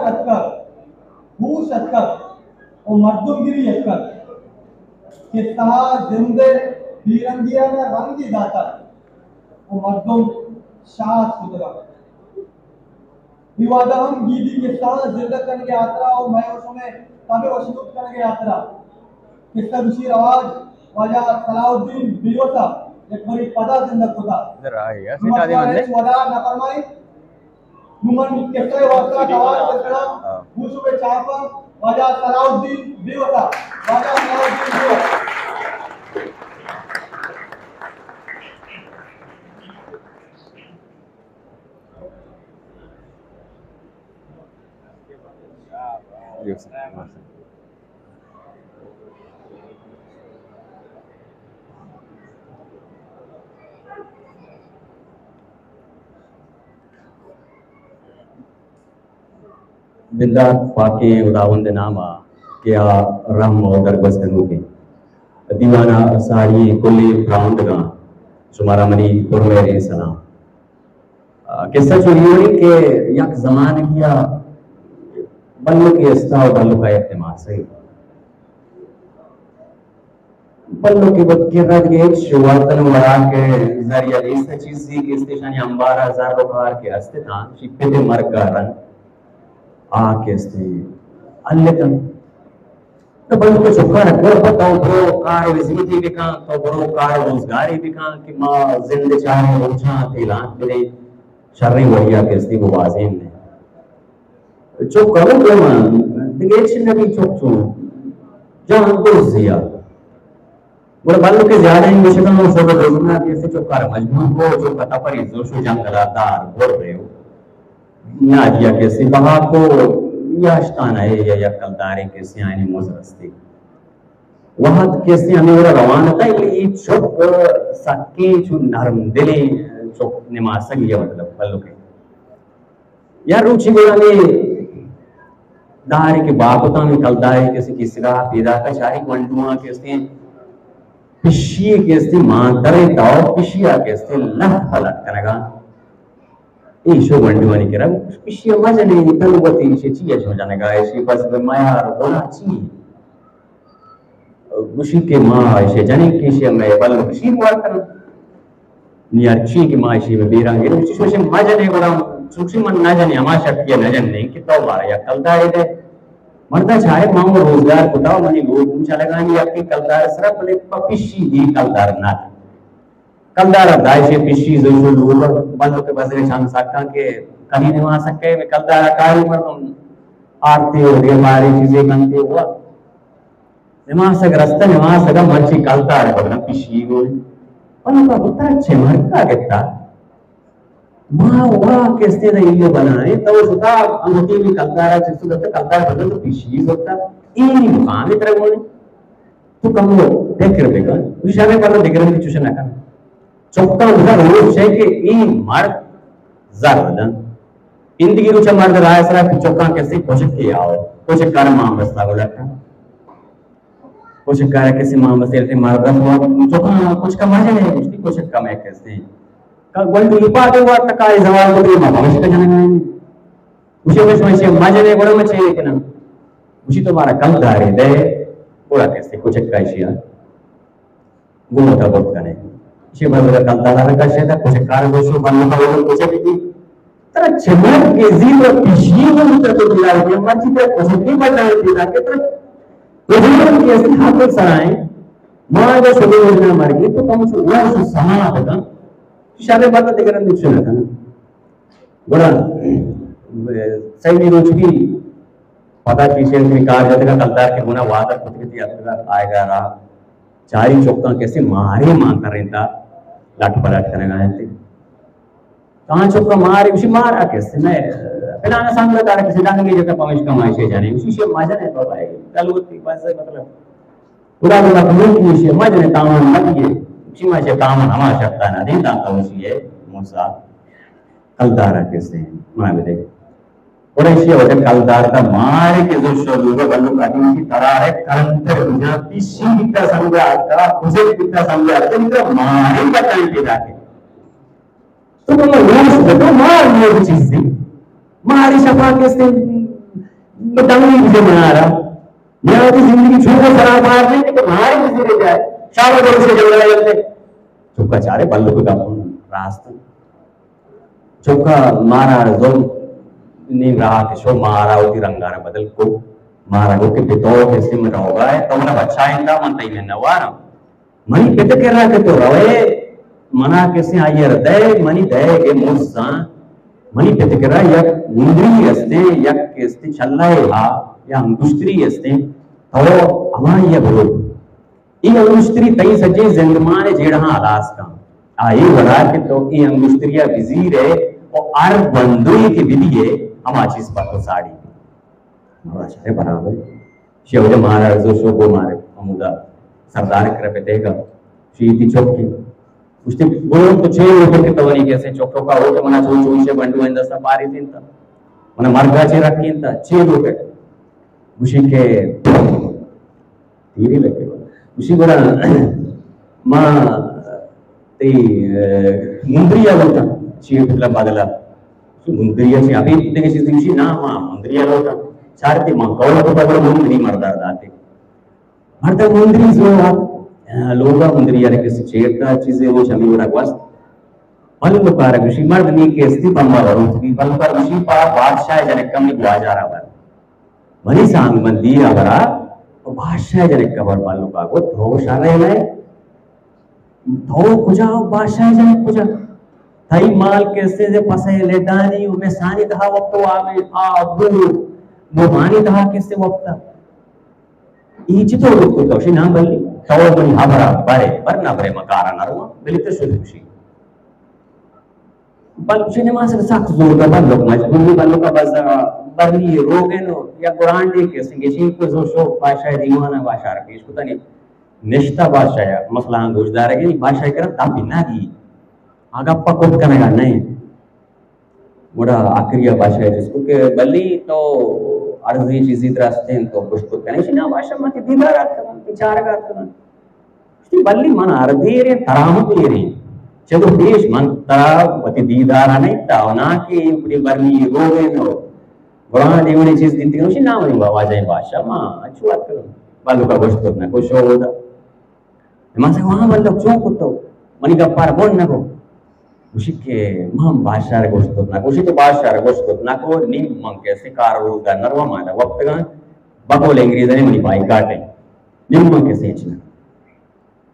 اتکگ، ہوش اتکگ و مردمگری اتکگ۔ کسہ ءَ زند ءِ بے رنگی ءَ را رنگے داتگ و مردم شاد کتگ انت۔ اے وہد ءَ ہم گیدی کسہاں زندگ کنگ ءِ ہاترا و مئے و شمئے تب ءِ وشنود کنگ ءِ ہاترا کسہ گوشی رواج واجہ صلاح الدین بیوس ءَ یک برے پدا زندگ کتگ۔ نوں من شمارا ہچ ودار نہ فرمائیں۔ نوں من کسہ ءِ واسطہ توار کرتگ، گوں شمئے چاپاں واجہ صلاح الدین بیوس ءَ۔ واجہ صلاح الدین بیوس۔ بندات پاکیں ہداوند ءِ نام ءَ کہ آ رحم ءُ درگوز کنوکیں۔ دیوان ءِ ساڑی کلیں پراہندگاں شمارا منی پرمہریں سلام۔ آ، کسہ چو ایوڑی کہ یک زمانگی ءَ بلکے استا و بلک ءَ یک نماسگے۔ بلکے وت کرا دگہ ہچ واتن و وراک ءِ ذریعہ نیست، چیزے کہ استیشانی امبار ءَ زر و کار کہ است اتاں، چی پت ءِ مرگ ءَ رند آ کہ استیں التن۔ تو بلکہ چکار گور پہ تو برو کار و وزیتی بکن، تو برو کار و روزگاری بکن کہ ما زند چاریں روچاں تیلانک بدیں، شریں وڑیا کہ استی گوازین دیں۔ چک کرو کہ من دگہ ہچ نبی چک چون جان دوزیا۔ گڑا بلکہ زیادہ انگوشگاں و شوق دوزنا کہ استی چکار مجبور کو، چک تپری زوش و جنگل دار گور رہے ہو۔ نادیا کسی بہا کو یاشتان ہے یا یک کلدارے کسی آئینی مزر استی۔ وہد کسی ہمیں وڑا روان اتاں، بلے اے چک سکیں چو نرم دلیں چک نماسگ یا مطلب بلکہ۔ یا روچی گڑا ہمیں دارے کہ باپتاں ہمیں کلدارے کسی کسگا پیدا کا چاری گونڈواں کسی پشی کسی مانترے تاو پشیا کسی لہ پلٹ کنگا۔ ایشو گونڈوانی کرا، ایشی مجنے، تن وتی ایشی چی اچ جنگا، ایشی بس بہ میار گنا چی؟ گوشی کہ ما ایشی جنے کہ ایشی مئے بل شیر وار کن۔ نی ہرچی کہ ما ایشی بہ بیران گرو، چی شوشی مجنے گڑا، چوشی من نہ جنے، ہما شرطی نہ جنے کہ تو مارا یک کلدارے دے۔ مردا چاہے ما روزگار کتا، منی لوگ چلگانی یک کلدار سرا، بلے پہ پشی دی کلدار نہ۔ کلدار ءَ دائشے پشی زوشو لوگ بندو کہ بزگے چند سکاں کہ کمی نماسگ کئے، کلدار ءَ کاری مردم آرتے و دیمارے چیزے کنتے ہوا۔ نماسگ رستہ نماسگ ءَ مرچی کلدار ءَ بگنا پشی گوئی۔ بندو کا پتر چے مرکا گتا؟ ما وا کستے دا ایو بنائے، تو شتا انگتی بھی کلدار ءَ چیزو دتا کلدار بدل تو پشی زتا۔ ای مقام تر گوئی۔ تو کمو فکر بکن، تو شرے پر دگرن کی چوش نہ کن۔ چکاں بزا روچ چے کہ ای مرد زر دن۔ اندگی روچا مرد رائے سرا چکاں کسی کچک کے آؤ، کچک کار ماں بستا گو لکا۔ کچک کار کسی ماں بستے تے مرد ہوا، چکاں کچک کا مجنے، کچک کم ہے کسی۔ کا گل تو لپا دے وقت کا زوال کو دے ما بمش کا جنگائیں۔ اسے بس میں سے مجنے گڑا میں چے کنا۔ اسے تو مارا کلدارے دے، گڑا کسی کچک کا اشیا۔ گوں وتا برت کنے۔ ایشی بزگ ءَ کلدار ءَ کشت ءُ کچک کار گوشو بندو کا وزن کچک کی۔ ترا چمر کے زیب ءَ پیشی گوں تر تو دلائے دے، مرچی ترا کچک کی بندائے دے، تاکہ ترا کچک کی اصلی حاصل سرائیں۔ ما اگر شدے وزن مرگی تو کم سے کم سما بکن۔ شر بات دیگر نقصان کن۔ گڑا سیمی روچ بھی پدا چیشیں منی کار جتگا کلدار کہ گونا وعدہ کتگتی اتکگا آئیگا را چاری چکاں کسی مارے مان ترینتا لٹ پلٹ کنگا انت۔ کہاں چکا مارے، اسی مارا کسی میں پلانا سنگت آرا کسی ڈنگی جتا پمش کمائشے جانے، اسی شے مجنے بابا، گلوتی بس مطلب۔ خدا کو مخلوق میں شے مجنے تامان مت یہ، اسی میں شے تامان ہما شکتا نہ دیں، تا تو اسی ہے موسیٰ۔ کلدار ءَ کسے ما بدے۔ اور ایشی وجہ کلدار ءَ مارے کہ زور شو لوگا بلو کاٹی کی ترا ہے کلدار کجا پیشی بیتا سمجھا آتا، کجے بیتا سمجھا آتا، تو مارے بتائیں پیدا کے۔ تو تم روش بتو مار یہ چیز دی۔ ماری شفا کسے بہ دم نہیں بجے منارا۔ یا وتی زندگی چوکا سرا بار نہیں کہ تو مارے بزیرے جائے۔ شاہ بلوچ کے جنگل ہے۔ چکا چارے بلوک گپ راست۔ چکا مارا زور نیم راہ کہ شو مارا وتی رنگارا بدل کو۔ مارا گو کہ پتو کسی من روگا ہے، تو منا بچائیندا، من تئی منوارم۔ منی پت کرا کہ تو روئے، منا کسے آئی ء دئے، منی دئیگ ء مزاں۔ منی پت کرا یک مندری استیں، یک استیں چلہ ء ہا یا انگشتری استیں، تو ہمائی ء برو۔ اے انگشتری تئی سجیں زندمان ء جیڑہاں ہلاس کن۔ آ اے وڑا کہ تو اے انگشتری ء بزیر ء و ہر بندوے کہ بدی ء ہما چیز پہ تو ساڑی۔ ہما شرے برابر۔ شی اوجا مارا زو شو گو مارے ہمودا سردار کرا پہ تیگا۔ شی تی چوکی۔ گوشتی، گڑا تو چے لوٹے کہ تو منی کسے چک چکا ہو کہ منا چون چون شے بنڈو اندستا پاری دینتا۔ منا مرگا چے رکھینتا، چے لوٹے؟ گوشی کہ تیری لگے۔ گوشی گڑا ما تئی، اه، مندری ء لوٹاں، چی مطلب بدلا؟ مندری ء چی ابھی دگہ چیز گوشی نا، ما مندری ء لوٹاں۔ چارتی ما کور کو پکڑ مندری مردار داتے۔ مردم مندری زو آت، اه، لوگا مندری ء کسی چیرتا چیزے روچ ہمیں گڑا گوست۔ بلوکار گوشی مرد نی کستی بمبا بروت بی، بلوکار گوشی پا بادشاہ جنک کم نی گواجارا بر۔ منی سانگ من دیر ء برا، تو بادشاہ جنک ء بر۔ بلوکا گو تو شر ئے نئے؟ تو کجا و بادشاہ جنک کجا؟ تئی مال کسے دے پسے لدانی و میں سانی تہا وقت و آبے آ بو، مو مانی تہا کسے وقت۔ ای چطور کتا؟ شی نام بلی، تو منی حبرا برے، بر نہ برے مکارا نروا، بلی تو شد کشی۔ بلوچی نماسگ سک زور دہ، بلوک مجبور بی، بلوک بس برنی روگن و یا گرانڈے کہ سنگے چین کو زور شو بادشاہ دیوان، بادشاہ پیش کتنی نشتہ بادشاہ، مثلاً گوشدارگی بادشاہ کرا تاپی نہ دی۔ آگا پکوت کنگا نہیں۔ گڑا آخری بادشاہ جس کو کہ بلی تو عرضی چیزی درستیں تو گوشت کنے؟ شی نا بادشاہ، من دیدار آت کنن، چارگ آت کنن۔ گوشتی، بلی من ہر دیریں ترا ہم دیریں۔ چدو پیش من ترا وتی دیدارا نہیں تا، و نا کہ اے بڑی برنی روگے نو گران دیوانی چیز دیتی۔ گوشی، نا منی واجہ بادشاہ، ما اچو ات کروں۔ بلوکا گوشت کت نہ کو شو ہودا۔ نماسگ وہاں بلوک چون کتو؟ منی گپار بون نہ کو۔ گوشی کہ من بادشاہ گوشت کت نہ کو۔ گوشی تو بادشاہ گوشت کت نہ کو، نیم من کسے کار روزگار نہ روا، مانا وقت گان بقول انگریزانی منی بائیکاٹ ہے۔ نیم من کسے ہچ نہ۔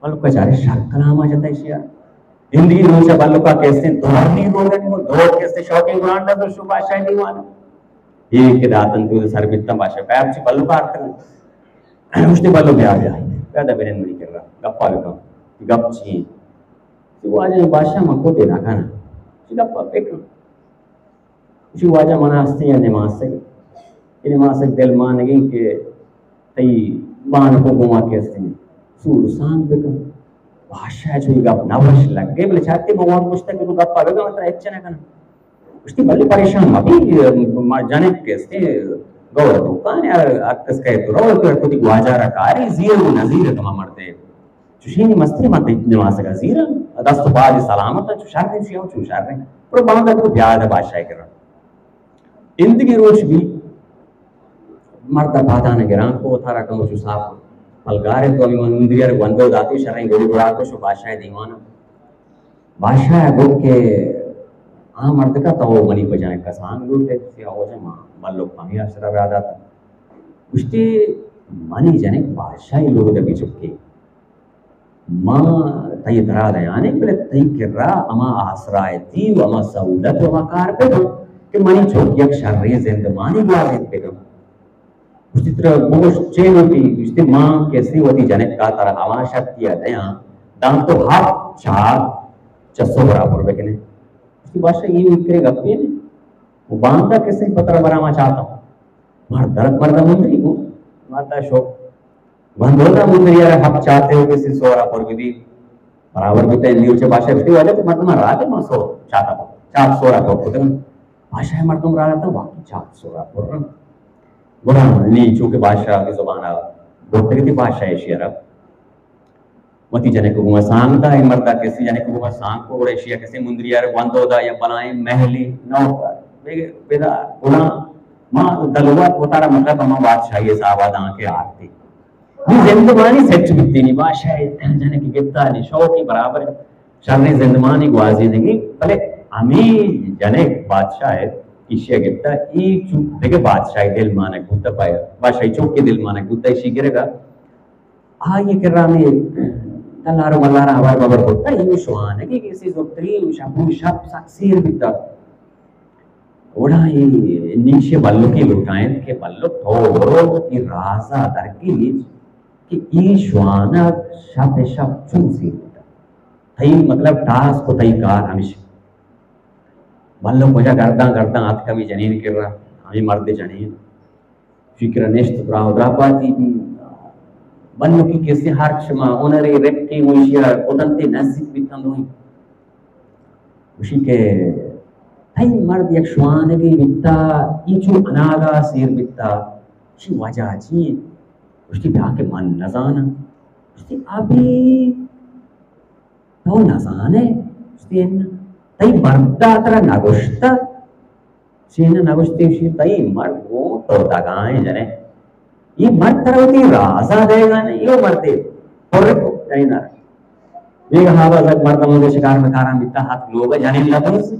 بلوکا چارے شر کلام ء جتا ایشی ء۔ ہندی روچ ء بلوکا کیسے دورنی روگن و دور کیسے شوقیں گرانڈ ء شو بادشاہ دیوان۔ اے کہ داتن تو سر بیتن بادشاہ پیر چی بلوکا آرتن۔ گوشتے بلو بیا بیا۔ پیدا بنند منی کرا۔ گپا بکن۔ گپ چی؟ تو واجہ بادشاہ من کو دینا کھانا۔ چی گپا بکن۔ گوشی، واجہ منا ہستیں یا نماسگ، اے نماسگ دل مانگیں کہ تئی بانک و گوما کہ ہستیں سور و سانگ بکن۔ بادشاہ چو اے گپ نہ وش لگے، بلے چاتے بوان گوشتا کہ تو گپا بگا، ترا ہچ نہ کناں۔ گوشتی، بلے پریشان مبی، ما جنک کہ ہستیں گور دوکان یا ہر کس کہے تو رو، تو کتی گواجارا کاری، زیر و نزیر کما مردے۔ چوشیں مستریں مردے نماسگا زیراں، دست و پاد سلامت، چو شر انت، چو شر انت۔ پر باندا تو بیا دے بادشاہ کرا۔ اندگی روچ بی مرد پادان گران کو، تھارا کمو چو صاف پلگار انت، تو ہمیں من مندری ار گوندو داتی، شریں گوڑی گڑا کو شو بادشاہ دیوانا۔ بادشاہ گو کہ آ مرد کا تو منی بجائے کسان لوٹے، سی آو جما ملک ہمیں اشرا را داتا۔ گوشتی، منی جنک بادشاہی لوگ دے بچکے۔ ما تئی ترا دیانے، بلے تئی کرا ہما آسرایتی و ہما سہولت و ہما کار بکن کہ منی چک یک شریں زندمانی گوازینت بکن۔ گوشتی، ترا بگوش چے لوٹی؟ گوشتی، ما کسی وتی جنک کا ترا ہما شرطی ء دیاں، داں تو ہپت چات چہ سہرا پر بکنے۔ گوشتی، بادشاہ، اے کرے گپے نے؟ و باندا کسی پتر برا ما چاتا۔ مرد درت مرد مندری گو، مرد شو۔ بندوتا مندری ء ہپت چاتے ہو کسی سورا پر بی بی۔ برابر بیتا اندی چہ بادشاہ گوشتی، واجہ تو مردم را دے، ما سو چاتا پر، چات سورا پر کتن۔ بادشاہ مردم را داتا، واقعی چات سورا پر۔ گڑا نی چونکہ بادشاہ کی زبان آ گوٹتی بادشاہ شیرا۔ وتی جنک گوما سانگ دا، اے مردا کسی جنک گوما سانگ کو، گڑا ایشی ء کسی مندری ء گوندو دا یا بلائیں محلی نوکر۔ بے-، بدا گڑا ما دلوت وتارا مطلب ہما بادشاہی حسابا داں کہ آرتی۔ نی زندمانی سچ بیتینی بادشاہ جنک گپتا نی شوقی برابر شریں زندمانی گوازی دگی، بلے ہمیں جنک بادشاہ ایشی گپتا ای چوک دگہ بادشاہی دل مانک بوتا پایا، بادشاہی چوک کے دل مانک بوتا ایشی گرگا۔ آئی ء کرا ہمے تلار و ملار ء ہبر ببر کرتہ، اے شوانگے کسے زرتگی، شپ و شپ سک سیر بیتہ۔ گڑا اے نیش ء بلکے لوٹائینت کہ بلک تو برو اے راز ء درگیج کہ اے شوانگ شپ ء شپ چون سیر بیتہ۔ تئی مطلب ٹاسک و تئی کار ہمیش۔ بلک کجا گرداں گرداں اتک ہمے جنین کرا، ہمے مرد جنین۔ فکر نشت، دراہ و دراہ پاتی بی۔ بلوکی کسے ہرچ ما ہنرے رپکے گوشی ء کدنتے نزیک بیتن دوئیں۔ گوشی کہ تئی مرد یک شوانگے بیتا، ای چو اناگا سیر بیتا، چی وجہ چی؟ گوشتی بیا کہ من نزاناں۔ گوشتی ابھی تو نزانے؟ گوشتی اناں۔ تئی مردا ترا نگوشتا؟ چین نگوشتی، گوشی تئی مرد گوں تو دگائیں جنے۔ یہ مرد ترا وتی رازا دئیگا نے، یہ مردے پر کو جنے نہ۔ بیگاہ ہابا زد مردم دے شکار مکاران بیتا ہت لوگ جنین لپنز۔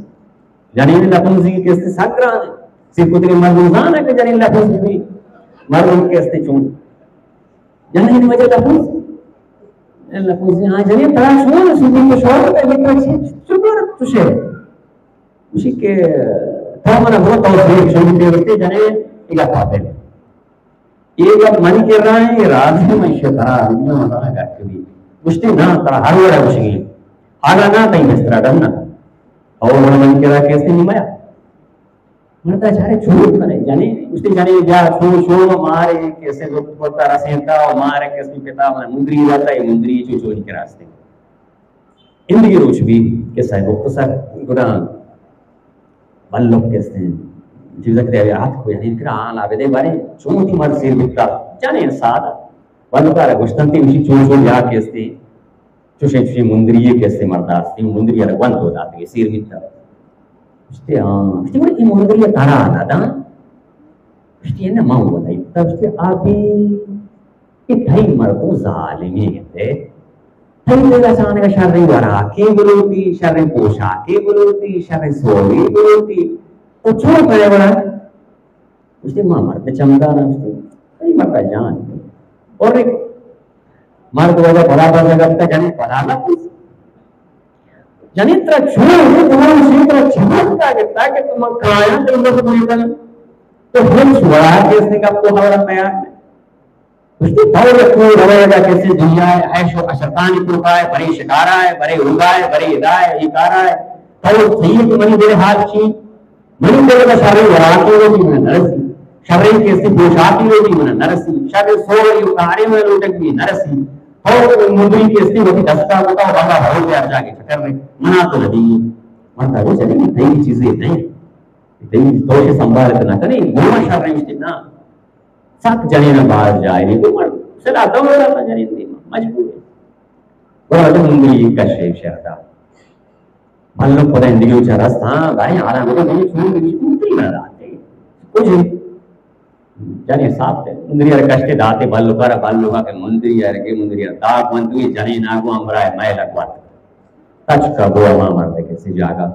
جنین لپنزی کسے سک گران۔ سی کتری مردم زانا کہ جنین لپنز بھی۔ مردم کسے چون۔ جنین وجہ لپنز۔ لپنز ہاں جنین ترا چون سوبی تو شور پہ یہ تو چی؟ چون تو شے؟ گوشی کہ تو منا برو تو دیر چون دیر تے جنے اگا پاتے۔ اے گپ منی کرا ایں، اے راز ایں، من ایشی ء ترا دنیا ء مزانا گٹ بی۔ گوشتی نا، ترا ہر وڑ ء گوشگی۔ اگاں نا تئی بسترا ڈن ء۔ او وڑ منی کرا کیسے نی میا۔ مردا چارے چون کنے جنی، گوشتی جنی بیا چون چون و مارے کیسے زرت کرتا رسینتا و مارے کیسے پتا من مندری داتا، اے مندری چو چونی کرا استے۔ اندگی روچ بی، قصہ مختصر۔ گڑا بلک کستے چیزک دے آتک کو یعنی کرا آن آبدے بارے چون تی مرد سیر بیتا جانے سادہ۔ بلکارا گوشتن تی مشی چون چون یا کستے چوشے چوشے مندری کستے مرد آستے مندری را گون تو داتے سیر بیتا۔ گوشتے ہاں، گوشتے بڑے ای مندری ترا نہ داں۔ گوشتی نہ من ودا ایتا۔ گوشتی آبی کہ تئی مردم ظالمے گندے۔ تئی دل ء چانگ ء شریں وراکے بلوٹی، شریں پوشاکے بلوٹی، شریں سوری بلوٹی۔ تو چون کرے وڑا؟ گوشتی ما مرد چمدار ہم گوشتی۔ تئی مرد جان۔ اور ایک مرد وجہ بلا بلا گپتا جنے بلا نہ پوچھ۔ جنے ترا چون ہو، تمام شیطان چمکتا گپتا کہ تم کایاں تئی مرد بوئی کن۔ تو ہم سوڑا کس نے گپ کو خبر تیار۔ گوشتی تو یک روئے ادا کسے دنیا ء عیش و عشرتانی توکا ئے، برے شکارا ئے، برے اوگا ئے، برے ادا ئے، اے کارا ئے۔ تو سید منی دل حال چی؟ منی دل ء شریں وراکے لوٹی من نرسی، شریں کسے پوشاکے لوٹی من نرسی، شریں سوری و کارے من لوٹگ بی نرسی۔ تو مدری کسے وتی دستا بتا و بابا بھرو پہ ہر جاگے چکر نے، منا تو ندی۔ من تا وہ چلے تئی چیزے نہیں، تئی تو سنبھالت نہ کرے، گوما شریں اشتے نا۔ سک جنین ء باز جاہلی گوں، مڑ سلاہ دور ء جنین دیما مجبور انت۔ گڑا تو مندری کشے شہر ء۔ بلک پدا اندگی چہ رست، ہاں، بھائی، حالا گڑا مندری چون مندری چون تری نہ داتے۔ کچھ جنین صاحب تے مندری ار کشتے داتے بلک ار، بلک ء کہ مندری ار کے مندری ار داگ من دوی جنین آگو امرائے میل اگوات۔ تچک ء گو ہما مردے کسے جاگہ۔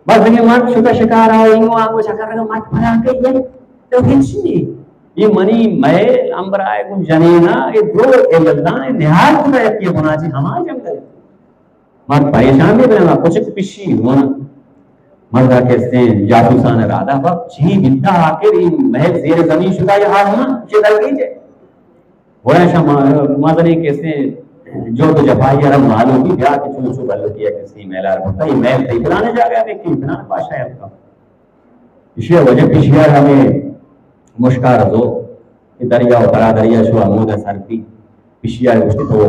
بس دگہ مرد شتہ شکار ء، اینگو آنگو چکر ء، مرد پدا کئی ء تو ہچ نی۔ اے منی مئے امبرائے گوں جنینا، اے درو اے للدان نہاد کتا یکی بناجی ہما جنگل۔ مرد پریشان بی بلے ما کچک پشی ہون۔ مردا کستیں جاسوسان رادا با چی بیتا آخر اے محل زیر زمین شتا یا ہا ہون چے درگیجے۔ گڑا شما مزنیں کسے جہد و جفائی ء را معلوم بی بیا کہ چون چو بلوکی ء کسے میلار بوتا، یہ میل تئی فلانے جاگہ میں کہ فلان بادشاہ ء بوتا۔ اشی ء وجہ پیشی ء ہمیں مشکار زو کہ دریا و برا دریا شو ہمود ء سر بی۔ پیشی ء گوشتی تو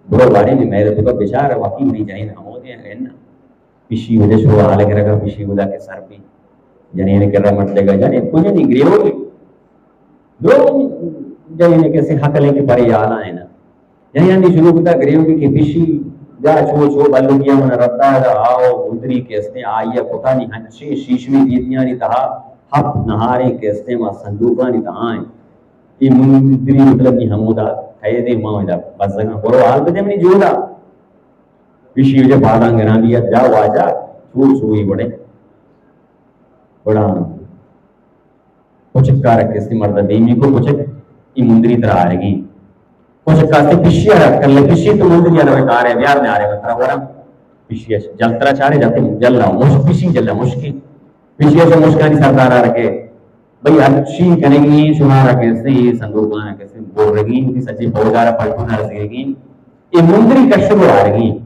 برو بارے میں میل تو بچار وقی منی جنین ہمود ء اناں۔ پشی وجہ شروع حال کرگا، پشی ودا کہ سر بی۔ جنین کرا مٹ لگا، جنین کجنی گریوگی۔ درو جنین کسے حق لیں کہ پرے یالا ہے نا۔ جنین دی شروع کتا گریوگی کہ پشی جا چو چو بلوکیا من ردا دا آو مدری کسے آیا کتانی ہنچی شیشمی دیتیانی تہا ہپت نہاریں کہ استیں ما صندوقانی تہا ایں۔ اے مندری مطلب نی ہمودا قیدیں، ما ادا بزگاں، برو حال بدے منی جودا۔ پیشی وجہ پاداں گران بیت، جا واجہ، چو چوئی وڑے۔ وڑا کچک کارک کسی مرد دیمی کو، کچک ای مندری ترا آرگی۔ کچک کاستے پشی آرا کلے، پشی تو مندری آرا کارے، بیار نے آرے، ترا ورا۔ پشی اش جل ترا چارے، جاتے جل مش، پشی جل مشکی۔ پشی اش مشکانی سردار آرا کے۔ بھئی ہرچی کنگی شمارا کسی صندوقاں کسی بورگی، سچی پوجارا پلٹو نرسیگی۔ اے مندری کشو آرگی۔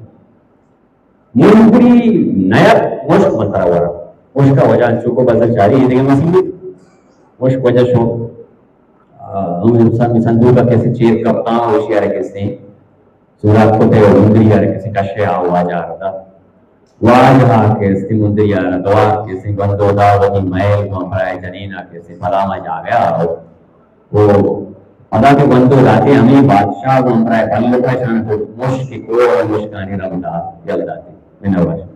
مندری نیت مشک من ترا ورا۔ مشکا وجہ انچو کو بزر چاری، اے دگہ مسئلہ۔ مشک وجہ شو، آ، ہم انسان صندوق کسی چیر کپتا، ہوشیار کسی سوراخ کو تے مندری یار کسی کشے آ واجہ آرتا۔ واجہ کسی مندری یار دوار کسی بندو دا وہی محل کو ہمراہ جنینا کسی پلاما جاگہ آؤ۔ او پدا کہ بندو داتے ہمیں بادشاہ گوں ہمراہ بلوکا شان کو مشک کو اور مشکانی رنگ دا جل داتے۔ منوش۔